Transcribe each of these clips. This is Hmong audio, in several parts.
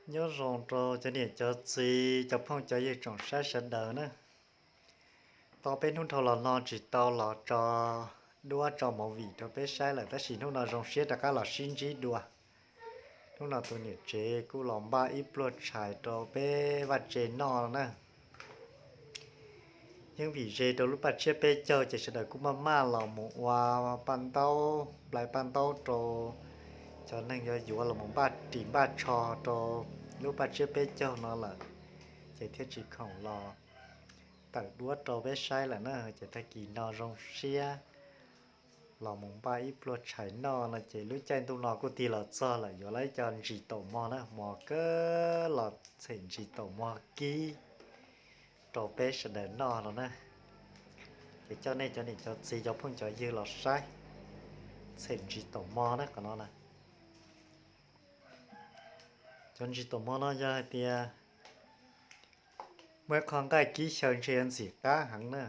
Nyob zoo rau cov niam cov txiv cov phooj cov ywg tsoom saib sawv daws na. Tau peb hnub dhau los no tsis tau los tso duab tso movie rau peb saib lawm, tab sis hnub no zoo siab rov qab los sib ntsib dua. Hnub no tus niam tsev kuj los npaj ib pluag tshais rau peb vaj tse noj na. Yeej vim ze rau lub paj tsiab peb caug ces sawv daws kuj maj maj los mus ua paj ntaub, nplai paj ntaub rau cov neeg yuav yuav los mus npaj ris npaj tsho rau lub paj tsiab peb caug no lawm, ces thiaj tsis khoom los tawm duab rau peb saib lawm na. Ces tag kis no zoo siab los mus npaj ib pluag tshais noj no ces lub caij ntuj no kuj tig los txog lawm, yuav lawv cov ntsis taum mog na, hmo kawg los txhem ntsis taum mog kib rau peb sawv daws noj no na. Ces coj nej cov niam cov txiv cov phooj cov ywg los saib txhem ntsis taum mog na qhov no na. Cov ntsis taum mog no yog hais tias muaj ib qho nqaij kib xyaw ntshe yuav ntxim qab heev na.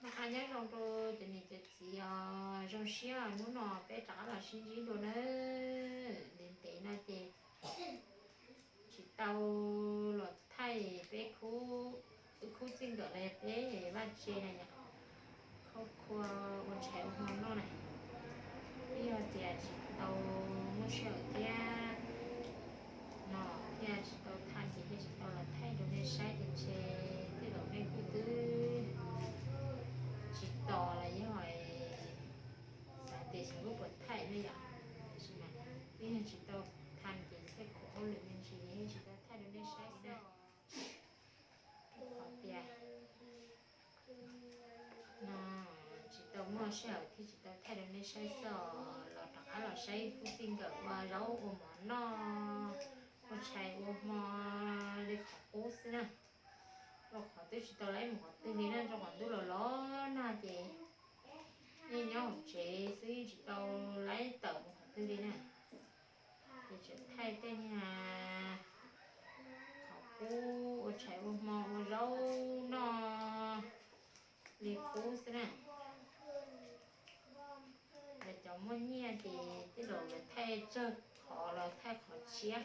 Noj qab nyob zoo rau cov niam cov txiv os, zoo siab hnub no peb rov qab los sib ntsib dua nawb. Ntev ntev no ces tsis tau los thaij peb khub, wb khub txij nkawm los yog peb vaj tse na yom, khub khua ua tshais ua hmo noj na. Twb yog tias tsis tau muaj sij hawm thiab no thiaj tsis tau tham ces thiaj tsis tau los thaij rau nej saib ces ntshe tej zaum nej kuj twb tsis tos los yog xav tias xyov wb puas thaij ne yom. Tab sis mas twb yog tsis tau tham ces thiaj khuv hauj lwm me ntsis es tsis tau thaij rau nej saib xwb. Qhov tias no tsis tau muaj sij hawm thiaj tsis tau thaij rau nej saib xwb os. Los rov qab los saib khub txij nkawm ua zaub ua mov noj, ua tshais ua hmo li qhov qub xwb na. Rau qhov twb tsis tau laib mus qhov twg li na, rau qhov ntuj los los nag ces yeej nyob hauv tsev xwb, yeej tsis tau laib tawm mus qhov twg li na. Ces tseem thaij tej niag qhov qub ua tshais ua hmo ua zaub noj li qub xwb na. Lawv cov muaj nyiaj ces tej zaum lawv thaij tsawg qhov los thaij qhov tshiab,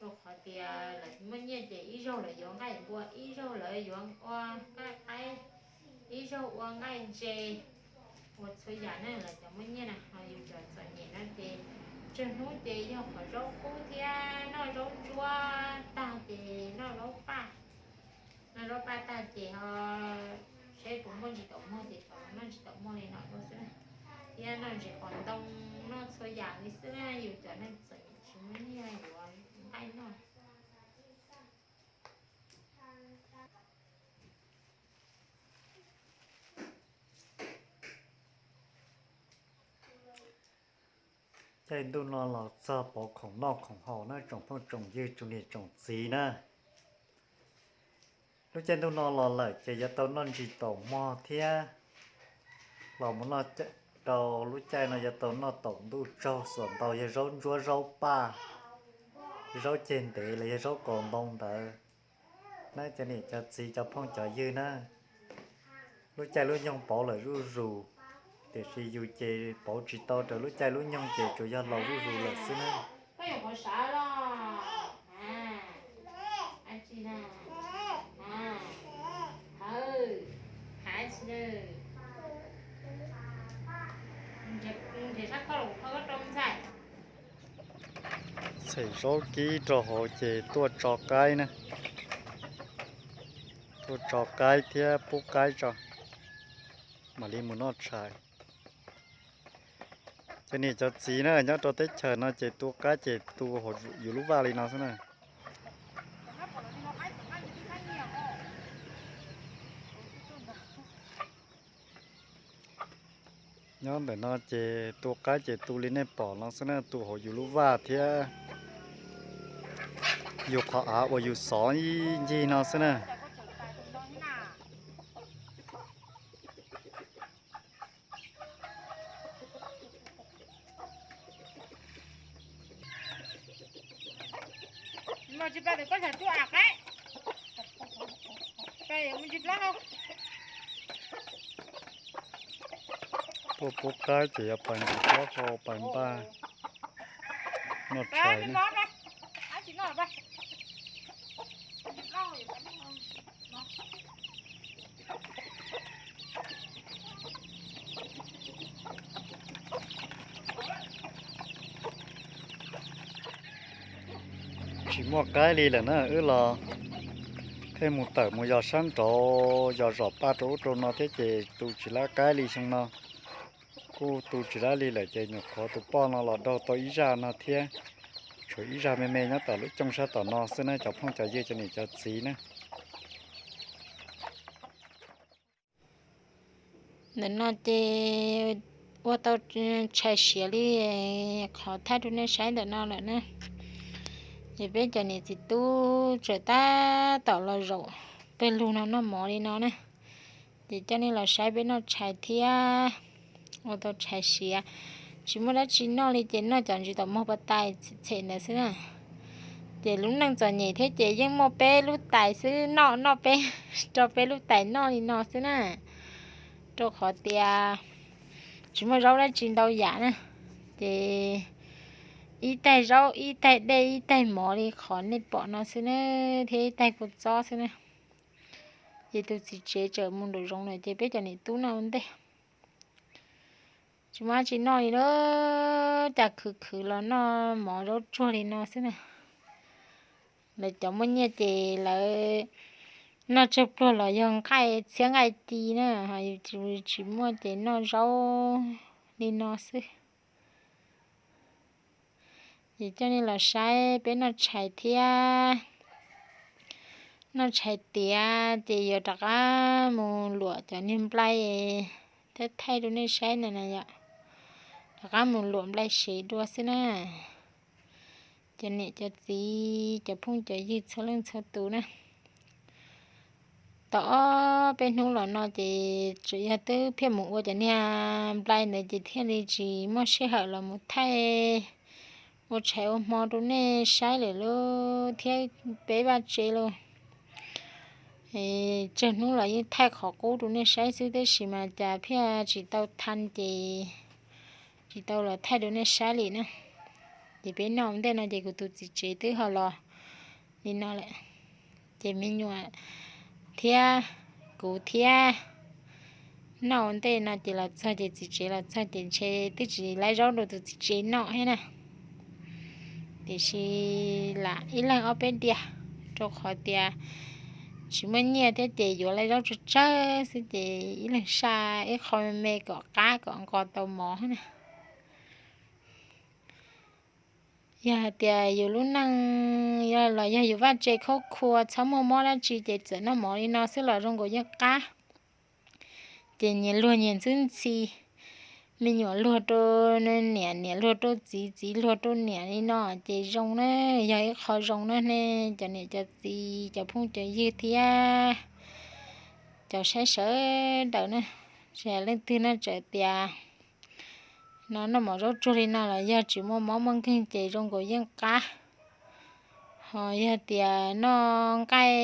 rau qhov tias lawv muaj nyiaj ces ib zaug lawv yuav nqaij npua, ib zaug lawv yuav ua nqaij qaib, ib zaug ua nqaij ntse, ua txhua yam na. Lawv cov muaj nyiaj na, ho yus cov txom nyem no ces tsawg hnub ces yog qhov zaub qub thiab noj zaub ntsuab tag ces noj zaub paj, noj zaub paj tag ces ho seb puas muaj ntsis taum muag ces thov noj ntsis taum muag li no dua xwb na. Thiab noj ntsis qos ntoo, noj txhua yam li xwb na, yus cov neeg txom nyem tsis muaj nyiaj yuav nqaij noj. Caij ntuj no los txog pauv khoom noj khoom haus na tsoom phooj tsoom ywg tsoom niam tsoom txiv na. Lub caij ntuj no los lawm ces yuav tau noj ntsis taum mog thiab los mus noj rau lub caij no yuav tau noj taum ntuj tsaug, xuas ntau yog zaub ntsuab zaub paj, zaub ceg ntev los yog zaub kaus ntoo ntawd na cov niam cov txiv cov phooj cov ywg na. Lub caij lub nyoog pauv lawm zuj zus, tiam sis yus ces pauv tsis tau raws lub caij lub nyoog ces tsuas yog laus zuj zus lawm xwb na. Txhem zaub kib rau hauv ces tuaj tso qaib na, tuaj tso qaib thiab pub qaib tso mam li mus noj tshais. Cov niam cov txiv na nyob rau teb chaws no ces tu qaib ces tu hauv yus lub vaj li no xwb na. Nyob ntawm no ces tu qaib ces tu li nej pom no xwb na, tu hauv yus lub vaj thiab yus qhov av uas yus xov ib ncig no xwb na. Tuaj pub qaib ces yog pais ntsis plaub hau pais npaj noj tshais na. Tsis muaj qaib li lawm na, wb los thiaj mus tawm mus yos sab nraud, yos zom paj rau ub rau no thiab ces tu tsis lab qaib li xyoo no. Kuj tu tsis lab li lawm ces nyuam qhuav tus poj no los daug tau ib zaj no thiab, tshuav ib zaj me me nyob tom lub cooj sab tom no xwb na cov phooj cov ywg cov niam cov txiv na. Ntawm no ces ua tau tshais siav li qhov thaij rau nej saib ntawm no lawm na. Ces peb cov niam txiv tub tseem tab tom los zaum pawg lug no noj mov li no na. Ces coj nej los saib peb noj tshais thiab ua tau tshais siav. Tsis muaj dab tsi noj li ces noj cov ntsis tom muag pas tais txhem ntawd xwb na. Ces lub neej txom nyem thiab ces yeej muaj peb lub tais xwb, noj noj peb, rau peb lub tais noj li no xwb na. Rau qhov tias tsis muaj zaub dab tsi ntau yam na. Ces ib taig zaub, ib taig dej, ib taig mov li qhov nej pom no xwb na, thiab ib taig kua txob xwb na. Ces tus txiv tsev tseem mus nraum zoov lawm ces peb cov niam tub noj ua ntej. Tsis muaj dab tsi noj li na, cas khwv khwv los noj mov zaub tsuag li no xwb na. Lawv cov muaj nyiaj ces lawv noj tsawg pluag los yog nqaij txhiab nqaij ci na, ho yus tsis muaj ces noj zaub li no xwb. Ces coj nej los saib peb noj tshais thiab. Noj tshais tiav ces yuav rov qab mus luam cov niag nplai thiab thaij rau nej saib na na yom. Rov qab mus luam nplai sev dua xwb na. Cov niam cov txiv cov phooj cov ywg txhua leej txhua tus na. Tau ob peb hnub los no ces tsuas yog twb phiaj mus ua cov niag nplai ntawd ces thiaj li tsis muaj sij hawm los mus thaij ua tshais ua hmo rau nej saib lawm lauj thiab peb vaj tsev lauj. Tsawg hnub los yeej thaij qhov qub rau nej saib xwb tab sis mas cas phiaj tsis tau tha ces tsis tau los thaij rau nej saib li na. Ces peb noj ua ntej no ces kuv tus txiv tsev twb ho los li no lawm. Ces me nyuam thiab kuv thiab noj ua ntej no ces los txog ces txiv tsev los txog ces ntshe twb tsis laib zaub rau tus txiv tsev noj thiab na. Tiam sis lam ib leeg ob peb diav, rau qhov tias tsis muaj nyiaj thiab ces yuav laib zaub tsawg tsawg xwb ces ib leeg saj ib qho me me kom qab kom nqos tau mov na. Yog hais tias yus lub neej los yog yus vaj tse khaub khua txhob muaj mob dab tsi ces txawm noj mov li no xwb los zoo nkaus yeej qab. Ces nyias luag nyias ntxwb ntxhi, me nyuam luag rau niam, niam luag rau txiv, txiv luag rau niam li no ces zoo na, yog ib qho zoo na ne cov niam cov txiv cov phooj cov ywg thiab cov saib sawv daws na. Tsis hais leej twg no txawm tias no noj mov zaub tsuag li no los yog tsis muaj mob muaj nkeeg ces zoo nkaus yeej qab. Ho yog tias noj nqaij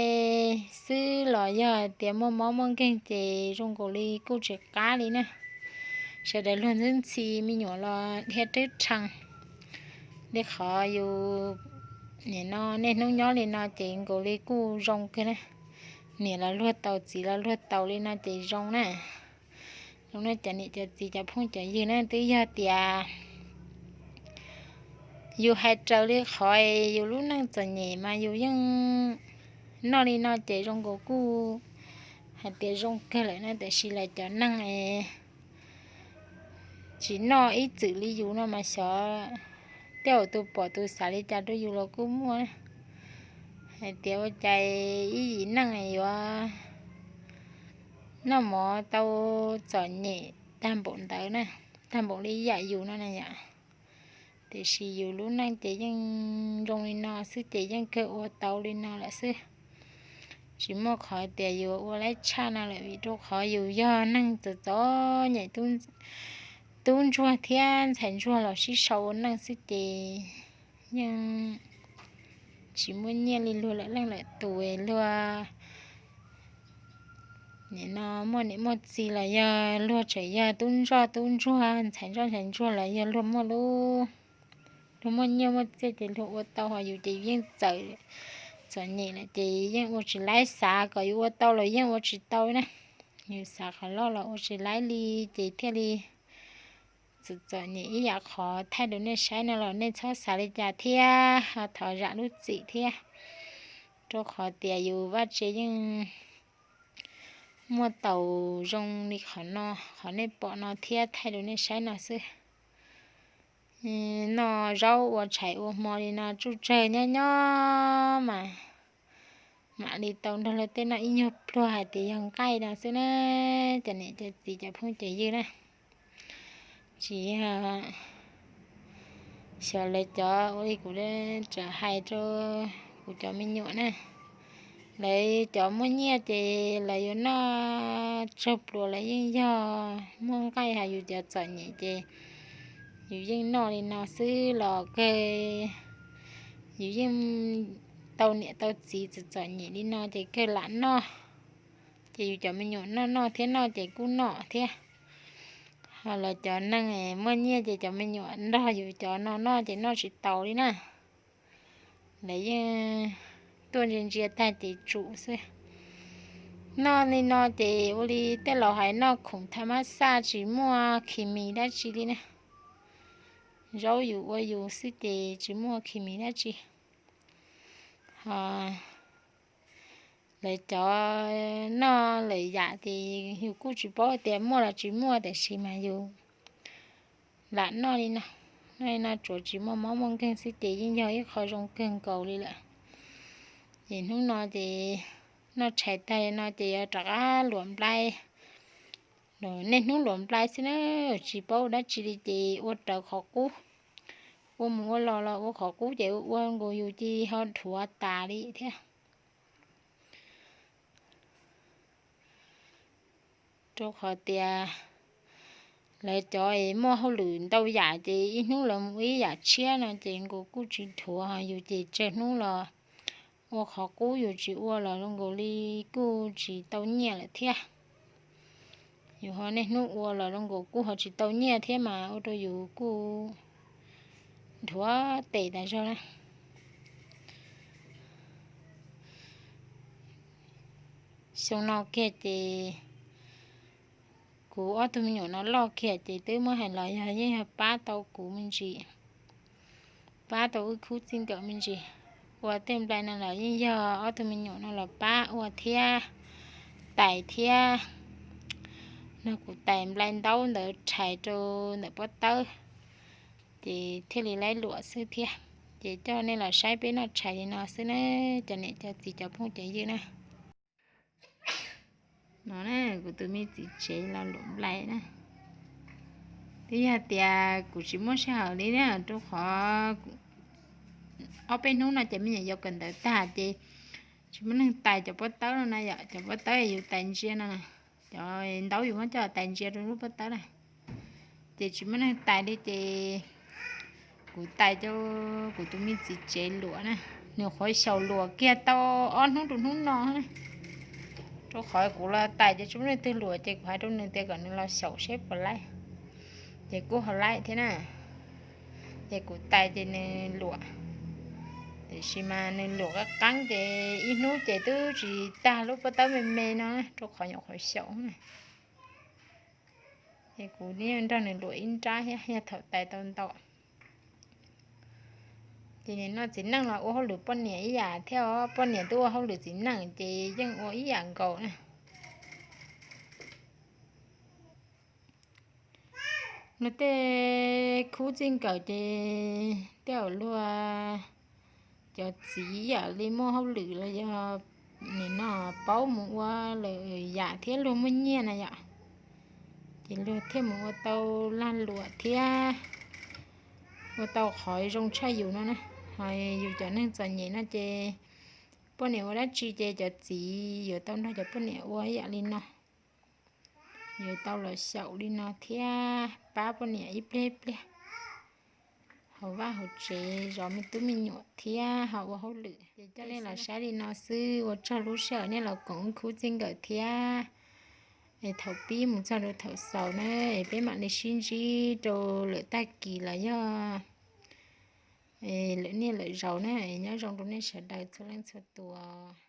xwb los yog tias muaj mob muaj nkeeg ces zoo nkaus li kuj tsis qab li na. Sawv daws luag ntxwb ntxhi me nyuam los dhia twb rhees li qhov yus nim no niaj hnub nyob li no ces nkaus li kuj zoo kawg na. Niam los luag taus txiv los luag taus li no ces zoo na. Zoo na cov niam cov txiv cov phooj cov ywg na, twb yog tias yus hais raws li qhov yus lub neej txom nyem mas yus yeej noj li no ces zoo nkaus kuj hais tias zoo kawg lawm na, tiam sis lawv cov neeg tsis noj ib txwm li yus no mas xyov tej zaum tus pom tus xav li cas rau yus los kuj muaj. Hais tias ua cas ib yim neej yuav noj mov tau txom nyem tag npaum ntawd na, tag npaum li yam yus no na yom. Tiam sis yus lub neej ces yeej zoo li no xwb ces yeej kawg ua tau li no lawm xwb. Tsis muaj qhov tias yuav ua laib tshaj no lawm vim rau qhov yus yog neeg txom txom nyem, tub ntsuag thiab ntxhais ntsuag los sib sau ua neej xwb ces yeej tsis muaj nyiaj li luag lawm leej lawm tus luag. Nim no muaj niam muaj txiv los yog luag tseem yog tub ntsoj tub ntsuag, ntxhais ntsoj ntxhais ntsuag los yog luag muaj lub, luag muaj nyiaj muaj txiaj ces luag ua tau, ho yus ces yus yeej txawm txom nyem lawm ces yeej ua tsis laib, xav kom yus ua tau los yeej ua tsis tau na. Yus xav qhov loj los ua tsis laib li, ces thiaj li txom txom nyem ib yam qhov thaij rau nej saib no los nej txhob xav li cas thiab ho thov zam lub txim thiab, rau qhov tias yus vaj tse yeej muaj taus zoo li qhov no, qhov nej pom no thiab thaij rau nej saib no xwb. Noj zaub ua tshais ua hmo li no tsuj tsawg nyob nyob mas mam li tau nrog luag tej noj ib nyuag pluag hais tias yog nqaij no xwb na, cov niam cov txiv cov phooj cov ywg na. Tsis yog xyov lawv cov ua li kuv tseem hais rau kuv cov me nyuam na, lawv cov muaj nyiaj ces lawv yuav noj tsawg pluas los yeej yog muaj nqaij, ho yus cov txom nyem ces yus yeej noj li no xwb los kawg, yus yeej tau niam tau txiv txom txom nyem li no ces kawg lam noj, ces yus cov me nyuam noj noj thiab noj ces kuj noj thiab. Ho lawv cov neeg muaj nyiaj ces cov me nyuam nrog yus cov no noj ces noj tsis taus li na. Lawv yeej tuaj ntsia ntsia tag ces tsum xwb. Noj li no ces ua li tej laus hais noj khoom tha mab xaj tsis muaj khi mis dab tsi li na. Zaub yus ua yus xwb ces tsis muaj khi mis dab tsi. Ho lawv cov noj lawm yam ces yus kuj tsis paub tias muaj los tsis muaj, tiam sis mas yus lam noj li no. Noj li no tsuav tsis muaj mob muaj nkeeg xwb ces yeej yog ib qho zoo kawg nkaus li lawm. Ces hnub no ces noj tshais tag li no ces yuav rov qab luam nplai. Niaj hnub luam nplai xwb na, tsis paub ua dab tsi li ces ua raws qhov qub. Ua mus ua los los ua qhov qub ces ua nkaus yus cia li ho dhuav tas li thiab. Rau qhov tias lawv cov es muaj hauj lwm ntau yam ces ib hnub lawv mus ib yam tshiab no ces nkaus kuj tsis dhuav, ho yus ces tsawg hnub los ua qhov qub yus tsis ua los zoo nkaus li kuj tsis tau nyiaj lawm thiab. Yus ho niaj hnub ua los zoo nkaus kuj ho tsis tau nyiaj thiab mas ua rau yus kuj dhuav tes tas zog na. Xyoo no kiag ces kuv ob tug me nyuam no loj kiag ces twb muab hais los yog yeej yog pab tau kuv me ntsis, pab tau wb khub txij nkawm me ntsis. Ua tej nplai no los yeej yog ob tug me nyuam no los pab ua thiab, tais thiab. No kuv tais nplai ntaub ntawd rhais rau ntawm pob tawb, ces thiaj li laib luam xwb thiab. Ces coj nej los saib peb noj tshais li no xwb na, cov niam cov txiv cov phooj cov ywg na. No na, kuv tus me txiv tsev los luam nplai na. Twb yog tias kuv tsis muaj sij hawm li na, rau qhov ob peb hnub no ces me nyuam yuav kawm ntawv tag ces tsis muaj neeg tais cov pob tawb no na yom, cov pob tawb yus tais ntsia no na, cov ntaub yus muab coj tais ntsia rau lub pob tawb na. Ces tsis muaj neeg tais li ces kuv tais rau kuv tus me txiv tsev luam na, nws qhuav xyaum luam kiag tau ob hnub rau hnub no na. Rau qhov kuv los tais ces tsis muaj leej twg luam ces kuv hais rau nws tias kom nws los xyaum seb puas laib, ces kuj ho laib thiab na. Ces kuv tais ces nws luam, tiam sis mas nws luam qab qeeb ces ib hnub ces twb tsis tag lub pob tawb me me no, rau qhov nyuam qhuav xyaum na. Ces kuv nrog nws luam ib nrab thiab, yog thaum tais tau ntau. Ces nim no txiv neej los ua hauj lwm poj niam ib yam thiab os, poj niam twb ua hauj lwm txiv neej ces yeej ua ib yam nkaus na. Luag tej khub txij nkawm ces tej zaum luag cov txiv ib yam li muaj hauj lwm los yog nim no paub mus ua lawm yam thiab luag muaj nyiaj na yom, ces luag thiaj mus ua tau lag luam thiab ua tau qhov zoo tshaj yus no na. Ho yus cov neeg txom nyem no ces poj niam ua dab tsi ces cov txiv yuav tau nrog cov poj niam ua ib yam li no. Yuav tau los xyaum li no thiab pab poj niam ib pliag ib pliag. hauv vaj hauv tsev zov me tub me nyuam thiab ho ua hauj lwm. Ces coj nej los saib li no xwb, ua tsaug lub sij hawm nej los koom khub txij nkawm thiab. Es thaum pib mus txog rau thaum xaus na, es peb mam li sib ntsib rau lwm tag kis los yog lwm niaj lwm zaus na. Nyob zoo rau nej sawv daws txhua leej txhua tus.